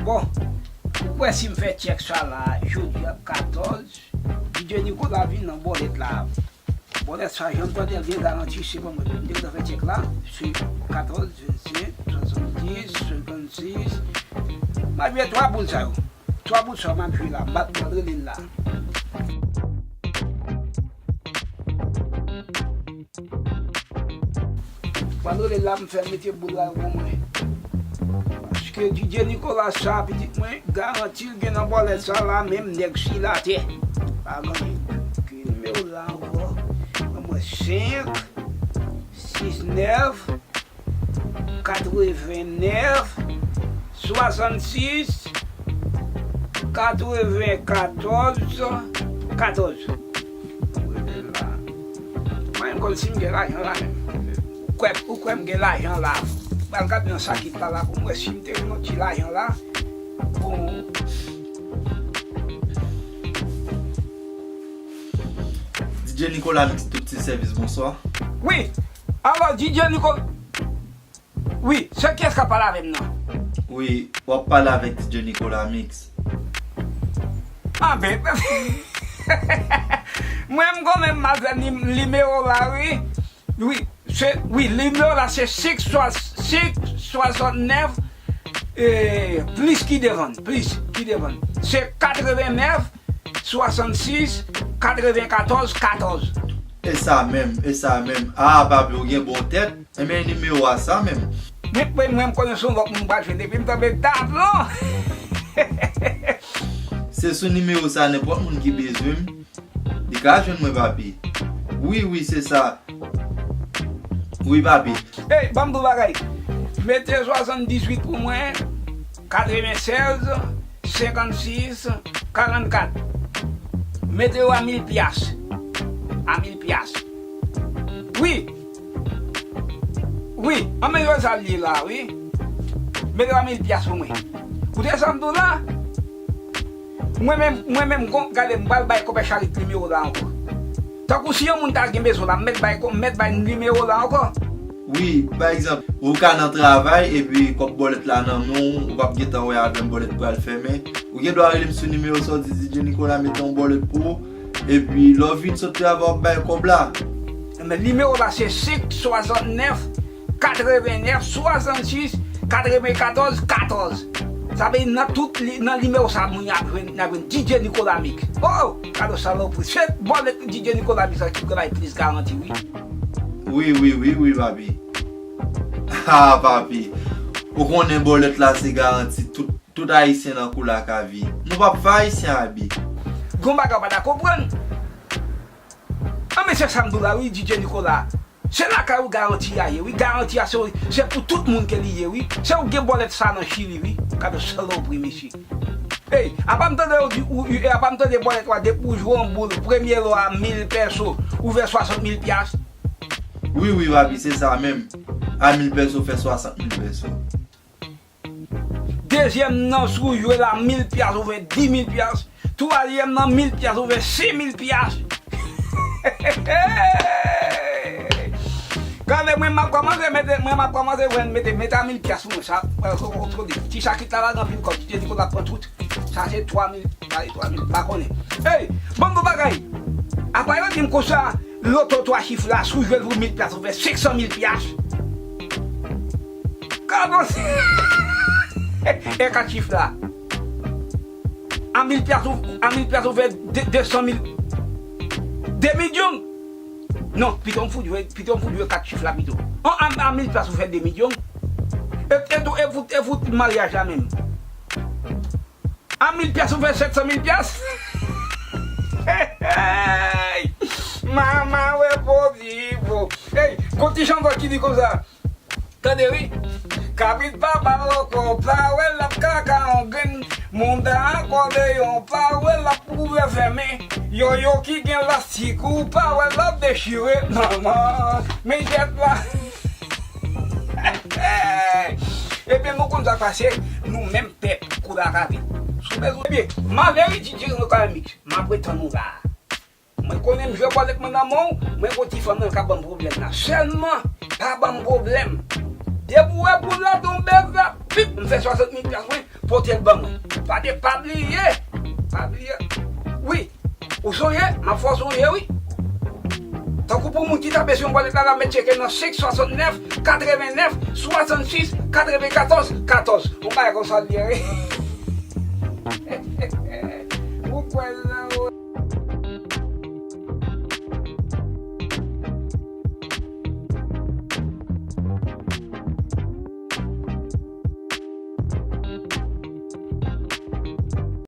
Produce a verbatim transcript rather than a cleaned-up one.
Bon, ou kwè si m fè tchèk sa la, jodi a katòz, D J Nicolas vin nan bòlèt la. Bòlèt sa, jan m tande l gen garanti, se pa mwen menm. M te gentan fè tchèk la, se katòz, vennsenk, swasanndiz, senkannsis. M ap jwe twa boul sa yo. Twa boul sa yo, m ap jwe la, m ap rele l la. Pral rele l la, m fè l mete boul la pou mwen. Paske D J Nicolas sa, pitit mwen, garanti l gen nan bòlèt sa la, menm nèg silatè. Pa gen anyen. Ki nimewo la ankò? Ban mwen senk, sis, nèf, katrevennèf, swasannsis, katrevenkatòz, katòz. Mwen menm kòmsi m gen lajan la menm. Ou kwè, ou kwè m gen lajan la? Pral gade nan sakit la la pou m wè si m te gen yon ti lajan la. Bon. D J Nicolas Mix, tout ti sèvis, bonswa. Wi, alò, D J Nicolas. Wi, se kiyès k ap pale avè m nan? Wi, w ap pale avèk D J Nicolas Mix. Anben, mwen m konnen m mal fè nim-, nimewo la, wi. Wi, se, wi, nimewo la se senk swa-, senk swasannèf, e, plis ki devan, plis ki devan. Se katrevennèf, swasannsis, katrevenkatòz, katòz. E sa menm, e sa menm. A, papi, ou gen bon tèt. Enben, nimewo a sa menm. Men, men mwen, m konnen se yon lòt moun m pral jwenn. Depi m tande daplon. Se sou nimewo sa, nenpòt moun ki bezwen m, li ka jwenn mwen, papi. Wi, wi, se sa. Wi, papi. Ey, ban m di w bagay. Mete swasanndizuit pou mwen, katrevensèz, senkannsis, karannkat. Mete yo a mil pyas. A mil pyas. Wi. Wi, anben yo sa l ye la, wi. Mete yo a mil pyas pou mwen. Ou tande sa m di w la? Mwen menm, mwen menm, gon, gade, m pral bay Konpè Charit nimewo la ankò. Tankou si yon moun ta gen bezwen la, m mèt bay, m mèt bay nimewo la ankò. Wi, pa egzanp, ou ka nan travay epi kòb bòlèt la nan men w, ou p ap gentan wè adan bòlèt pral fèmen. Ou gen dwa rele m sou nimewo sa w di D J Nicolas mete yon bòlèt pou ou. Epi lè w vin sot travay, w ap bay kòb la. Men nimewo la se senk swasannèf katrevennèf swasannsis katrevenkatòz katòz. Sa vle di nan tout li, nan nimewo sa moun y ap jwenn, n ap jwenn D J Nicolas Mix. Oh, gade salopri. Se bòlèt D J Nicolas Mix la ki pral bay plis garanti, wi. Wi, wi, wi, wi, papi. Ah, papi. Ou konnen bòlèt la se garanti tout, tout ayisyen nan kou la ka vi. Nou p ap fè ayisyen abi. Gon bagay w pa ta konprann. Anben se sa m di w la wi, D J Nicolas. Se lakay ou garanti a ye wi. Garanti a se, se pou tout moun ke li ye wi. Se ou gen bòlèt sa nan Chili wi. Gade salopri mesye. Ey, apa m tande yo di ou, ou, apa m tande bòlèt ou a depi ou jwe yon boul, premye lo a mil pèso, ou fè swasant mil pyas. Wi, wi, papi, se sa menm. A mil pèso fè swasant mil pèso. Dezyèm nan, si w jwe la mil pyas, ou fè dis mil pyas. Twazyèm nan, mil pyas, ou fè sis mil pyas. Gade, mwen, m ap kòmanse mete, mwen, m ap kòmanse jwenn mete, mete a mil pyas pou mwen. Sa, ti sakit la, la gen anpil kòb. Ti Nicolas pran tout. Sa se twa mil, sa se twa mil, m pa konnen. Ey, ban m di w bagay. Apa yo di m konsa, loto twa chif la, si w jwe l pou mil pyas, ou fè senk san mil pyas. Gade yon e kat chif la. A mil pyas ou, a mil pyas ou fè de, de san mil. De milyon. Non, pito m fout jwe, pito m fout jwe kat chif la pito. An, a, a mil pyas ou fè de milyon. E, e tou, e fout, e fout maryaj la menm. A mil pyas ou fè sèt san mil pyas. Hey! Mama we podivo. Hey, gon ti chanson ki di konsa. Tande wi. Kabrit pa ba lòkò, pa wè l ap kaka yon grenn. Mouda akòdeyon, pa wè l ap ouvè fèmen. Yoyo ki gen lastik ou, pa wè l ap dechire. Manman, men jèt la. Ebyen, nou konn sa k pase, nou menm pèp, kou la ka vin. Sou bezwen, ebyen, m ale wi, D J Nicolas Mix, m ap retann ou la. Mwen konnen m jwe bòlèt mwen nan men w, mwen gon ti fanm nan ka ban m pwoblèm la. Sèlman, pa ban m pwoblèm. Depi w wè boul la tonbe, pip, m fè swasant mil plas mwen, pote l ban mwen. Pa de, pa bliye, pa bliye. Wi, ou sonje, m ap fè w sonje, wi. Tankou pou moun ki ta bezwen bòlèt la, la mèt tcheke nan senk swasantnèf, katrevennèf, swasannsis, katrevenkatòz, katòz. Yon bagay konsa l ye, wi. Ou kwè nan